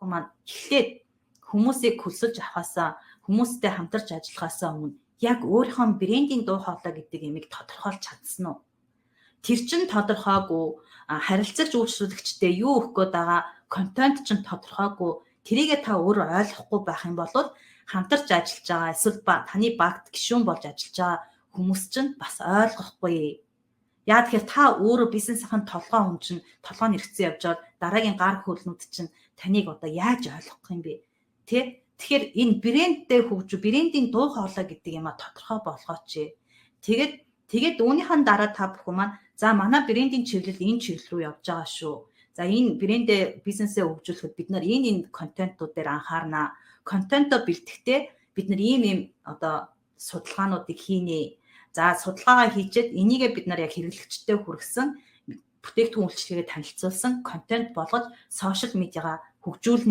бүхэн маань эхлээд хүмүүсийг хөлсөж авахаасаа, хүмүүстэй хамтарч ажиллахаасаа өмнө яг өөрийнхөө брендийн дуу хоолой гэдэг юмыг тодорхойлж чадсан уу? Тэр чин тодорхойгүй, харилцагч үйлчлүүлэгчтэй юу өгөх гээд байгаа контент чинь тодорхойгүй, тэрийгээ та өөрөө ойлгохгүй байх юм бол хамтарч ажиллаж байгаа эсвэл таны багт гишүүн болж ажиллаж байгаа хүмүүс чинь бас ойлгохгүй. Яа, тэгэхээр та өөрөө бизнесийн толгой хүн чинь толгойн хэрэгцээ явж байгаад дараагийн гар хөлнүүд чинь таныг одоо яаж ойлгох юм бэ? Тэ? Тэгэхээр энэ брэндтэй хөгжүү, брендийн дуу хоолой гэдэг юм а тодорхой болгооч. Тэгээд үүнийхэн дараа та бүхэн маань за, манай брендийн чиглэл энэ чиглэл рүү явж байгаа шүү. За, энэ брэндээ, бизнесээ хөгжүүлэхэд бид нар энэ энэ контентууд дээр анхаарнаа. Контентоо бэлтгэхдээ бид нар ийм ийм одоо судалгаануудыг хийнэ. За, судалгаагаа хийчихэд энийгээ бид нар яг хэрэглэгчтэй хүргэсэн бүтээгдэхүүн үйлчилгээгээ танилцуулсан контент болгож social media гаа хөгжүүлнэ.